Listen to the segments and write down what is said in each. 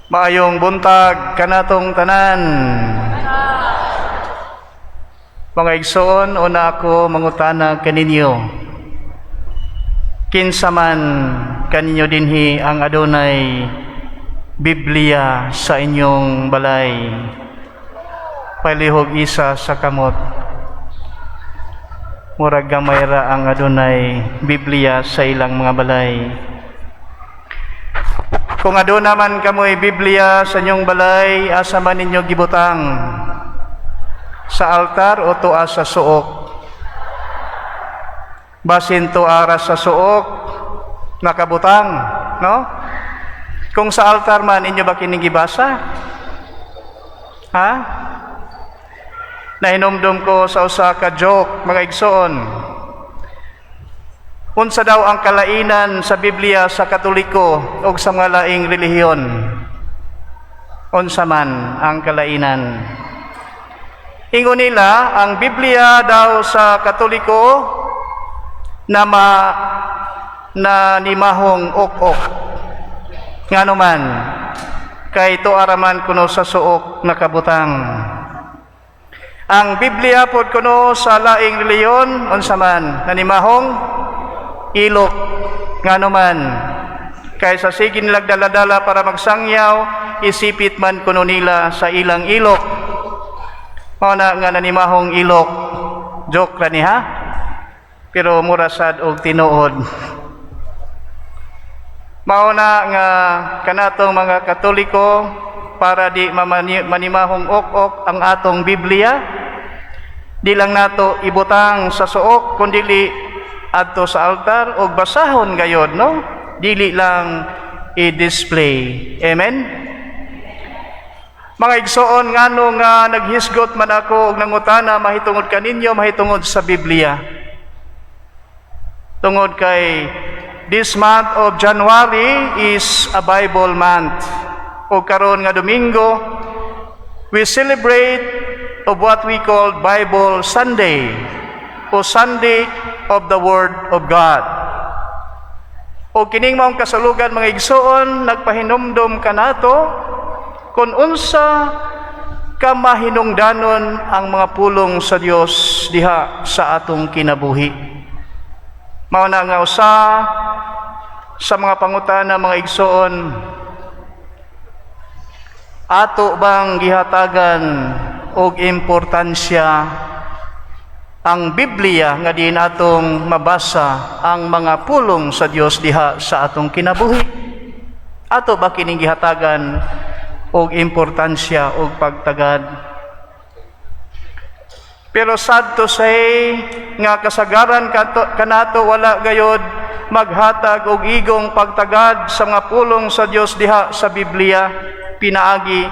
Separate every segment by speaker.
Speaker 1: Maayong buntag kanatong tanan. Mga igsoon, una ako mangutana kaninyo. Kinsa man kaninyo dinhi ang adunay Biblia sa inyong balay? Palihog isa sa kamot. Murag gamay ra ang adunay Biblia sa ilang mga balay. Kung aduna man kamoy Biblia sa inyong balay, asa man ninyo gibutang? Sa altar o tua sa suok? Basin tua ra sa suok, nakabutang, no? Kung sa altar man, inyo ba kining gibasa? Ha? Nahinumdum ko sa usa ka joke, mga igsoon. Unsa daw ang kalainan sa Biblia sa Katoliko o sa mga laing relihiyon? Unsa man ang kalainan? Ingon nila, ang Biblia daw sa Katoliko na ma na nimahong ok-ok. Ngano man? Kay tua ra man kuno sa suok nakabutang. Ang Biblia pod kuno sa laing relihiyon, unsa man? Nanimahong ilok. Ngano man? Kay sa sige nilag dala-dala para magsangyaw, isipit man kuno nila sa ilang ilok. Mao na nga nanimahong ilok. Joke ra ni ha. Pero mura sad og tinuod. Mao na nga kanatong mga Katoliko, para di manimahong ok-ok ang atong Biblia, di lang nato ibutang sa suok kundi adto sa altar og basahon gayod, no? Dili lang i-display. Amen. Mga igsoon, ngano nga naghisgot man ako og nangutana mahitungod kaninyo mahitungod sa Biblia? Tungod kay this month of January is a Bible month. O karon nga Domingo, we celebrate of what we call Bible Sunday o Sunday of the Word of God. O kining maong kasulugan, mga igsoon, nagpahinumdom kanato kung unsa ka mahinungdanon ang mga pulong sa Dios diha sa atong kinabuhi. Mao na nga usa sa mga pangutana, mga igsoon, ato bang gihatagan og importansya ang Biblia nga diin atong mabasa ang mga pulong sa Dios diha sa atong kinabuhi? Ato ba kining gihatagan og importansya og pagtagad? Pero sad to say nga kasagaran kanato wala gayod maghatag og igong pagtagad sa mga pulong sa Dios diha sa Biblia pinaagi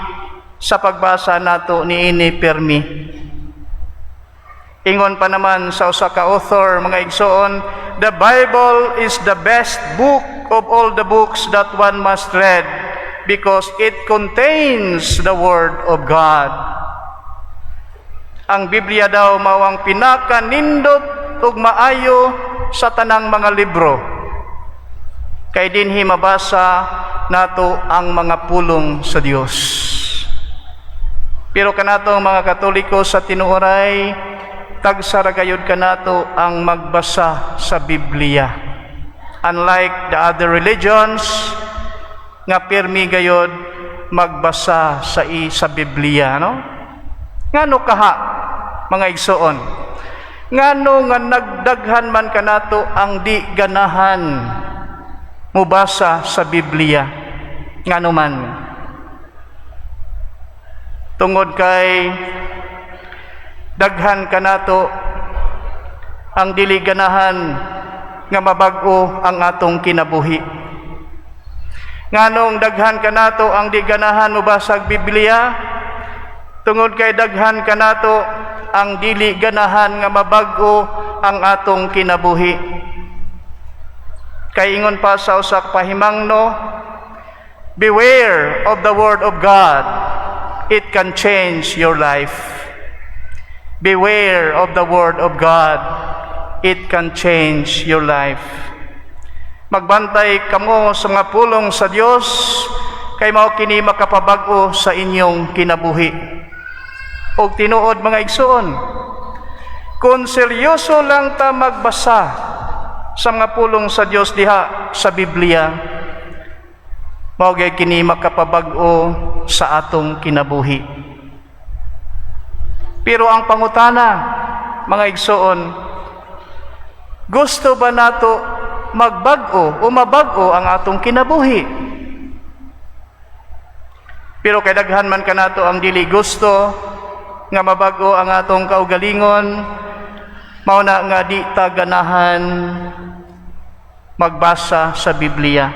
Speaker 1: sa pagbasa nato niini permi. Ingon pa naman sa usa ka author, mga igsoon, "The Bible is the best book of all the books that one must read because it contains the Word of God." Ang Biblia daw mao ang pinakanindot ug maayo sa tanang mga libro. Kay dinhi mabasa nato ang mga pulong sa Dios. Pero kanatong mga Katoliko, sa tinuoray, tagsa ra gayud kanato ang magbasa sa Biblia. Unlike the other religions nga pirmi gayod magbasa sa Biblia, no? Ngano kaha, mga igsoon? Ngano nga nagdaghan man kanato ang di ganahan mubasa sa Biblia? Ngano man? Tungod kay daghan kanato ang dili ganahan nga mabag-o ang atong kinabuhi. Nganong daghan kanato ang di ganahan mobasag Biblia? Tungod kay daghan kanato ang dili ganahan nga mabag-o ang atong kinabuhi. Kay ingon pa sa usa ka pahimangno, "Beware of the Word of God. It can change your life." Beware of the Word of God. It can change your life. Magbantay kamo sa mga pulong sa Dios kay Kay mao kini makapabag-o sa inyong kinabuhi. Og tinuod, mga igsoon, kung seryoso lang ta magbasa sa mga pulong sa Dios diha sa Biblia, mao gyud kini makapabag-o sa atong kinabuhi. Pero ang pangutana, mga igsoon, gusto ba nato magbag-o o mabag-o ang atong kinabuhi? Pero kay daghan man kanato ang dili gusto nga mabag-o ang atong kaugalingon, mao na nga di ta ganahan magbasa sa Biblia.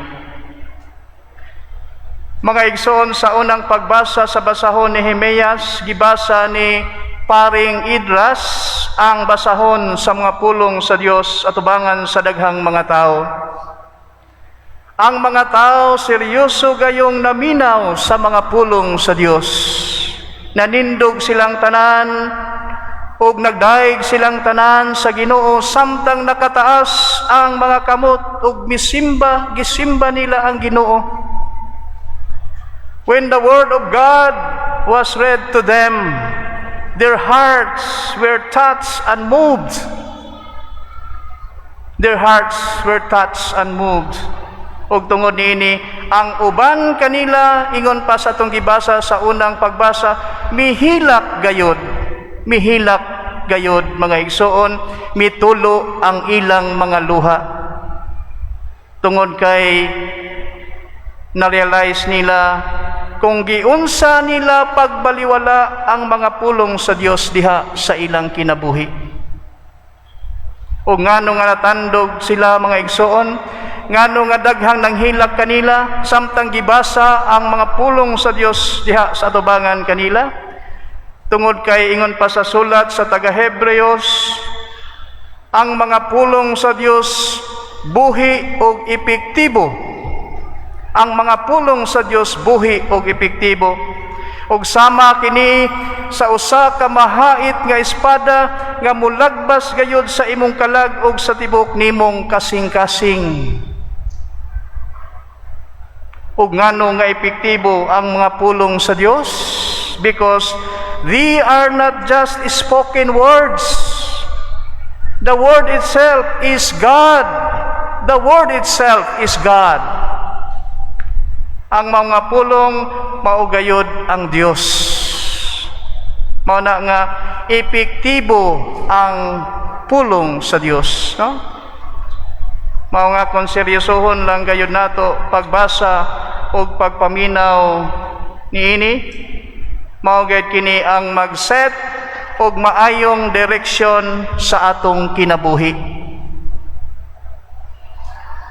Speaker 1: Mga igsoon, sa unang pagbasa sa basahon ni Nehemias, gibasa ni Paring Idras ang basahon sa mga pulong sa Dios atubangan sa daghang mga tao. Ang mga tao seryoso gayong naminaw sa mga pulong sa Dios. Nanindog silang tanan ug nagdayeg silang tanan sa Ginoo samtang nakataas ang mga kamot ug misimba, gisimba nila ang Ginoo. When the word of God was read to them, their hearts were touched and moved. Their hearts were touched and moved. Ug tungod niini, ang uban kanila, ingon pa sa atong gibasa sa unang pagbasa, mihilak gayod. Mihilak gayod, mga igsoon, mitulo ang ilang mga luha. Tungod kay na-realize nila kung giunsa nila pagbaliwala ang mga pulong sa Dios diha sa ilang kinabuhi. O ngano nga natandog sila, mga igsoon? Ngano nga daghang nanghilak kanila samtang gibasa ang mga pulong sa Dios diha sa atubangan kanila? Tungod kay ingon pa sa sulat sa taga-Hebreos, ang mga pulong sa Dios buhi og epektibo. Ang mga pulong sa Dios buhi og epektibo. Ug sama kini sa usa ka mahait nga espada nga mulagbas gayud sa imong kalag ug sa tibok nimong kasing-kasing. Ug ngano nga epektibo ang mga pulong sa Dios? Because they are not just spoken words. The word itself is God. The word itself is God. Ang mga pulong mao gayud ang Dios. Mao na nga epektibo ang pulong sa Dios, no? Mao nga kung seryosohon lang gayud nato pagbasa ug pagpaminaw niini, mao gayud kini ang mag-set og maayong direksyon sa atong kinabuhi.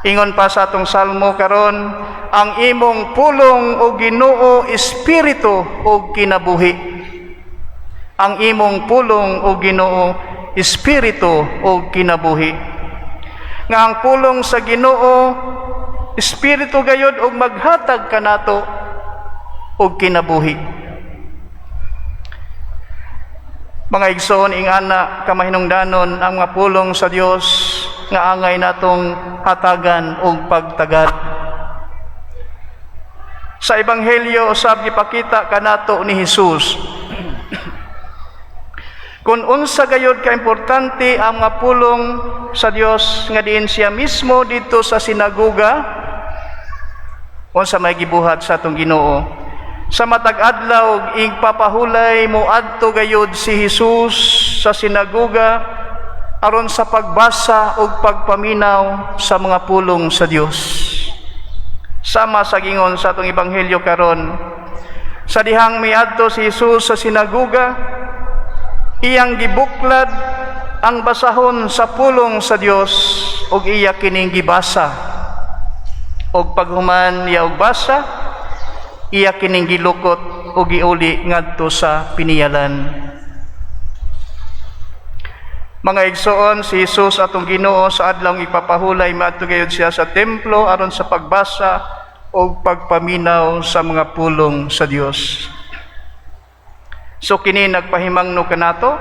Speaker 1: Ingon pa sa atong salmo karon, ang imong pulong, o Ginoo, espiritu ug kinabuhi. Ang imong pulong, o Ginoo, espiritu ug kinabuhi. Nga ang pulong sa Ginoo espiritu gayud ug maghatag kanato og kinabuhi. Mga igsoon, ingana kamahinungdanon ang mga pulong sa Dios nga angay natong hatagan og pagtagad. Sa Ebanghelyo usab, gipakita kanato ni Jesus kung unsa gayud ka importante ang mga pulong sa Dios, nga diin siya mismo dito sa sinagoga. Unsa may gibuhat sa atong Ginoo? Sa matag adlaw igpapahulay, moadto gayud si Jesus sa sinagoga aron sa pagbasa ug pagpaminaw sa mga pulong sa Dios. Sama sa gingon sa atong ebanghelyo karon, sa dihang miadto si Jesus sa sinagoga, iyang gibuklad ang basahon sa pulong sa Dios ug iya kining gibasa. Ug paghuman niya og basa, iya kining gilukot ug giuli ngadto sa piniyalan. Mga igsoon, si Jesus atong Ginoo, sa adlawng ipapahulay, maadto gayud siya sa templo aron sa pagbasa ug pagpaminaw sa mga pulong sa Dios. So kini nagpahimangno kanato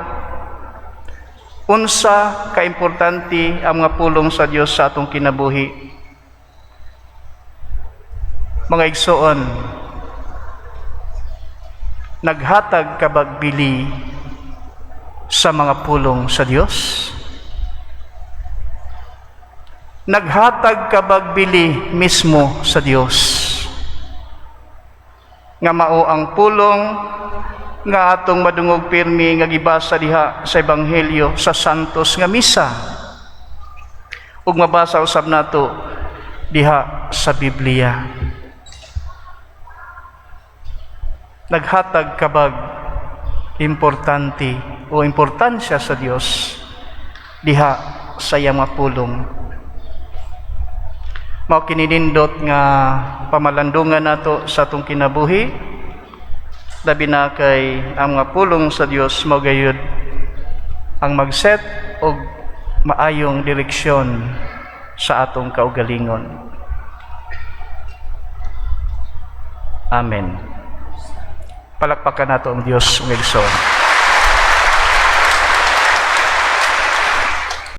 Speaker 1: unsa kaimportante ang mga pulong sa Dios sa atong kinabuhi. Mga igsoon, Naghatag ka bag bili sa mga pulong sa Dios? Naghatag ka bag bili mismo sa Dios? Nga mao ang pulong nga atong madungog pirmi nga gibasa diha sa Ebanghelyo sa Santos nga Misa ug mabasa usab nato diha sa Biblia. Naghatag ka bag importante o importansya sa Dios diha sa iyang mga pulong? Mao kini nindot nga pamalandungan nato sa atong kinabuhi, labi na kay ang mga pulong sa Dios mao gayud ang mag-set og maayong direksyon sa atong kaugalingon. Amen. Palakpakan nato ang Dios, mga igsoon.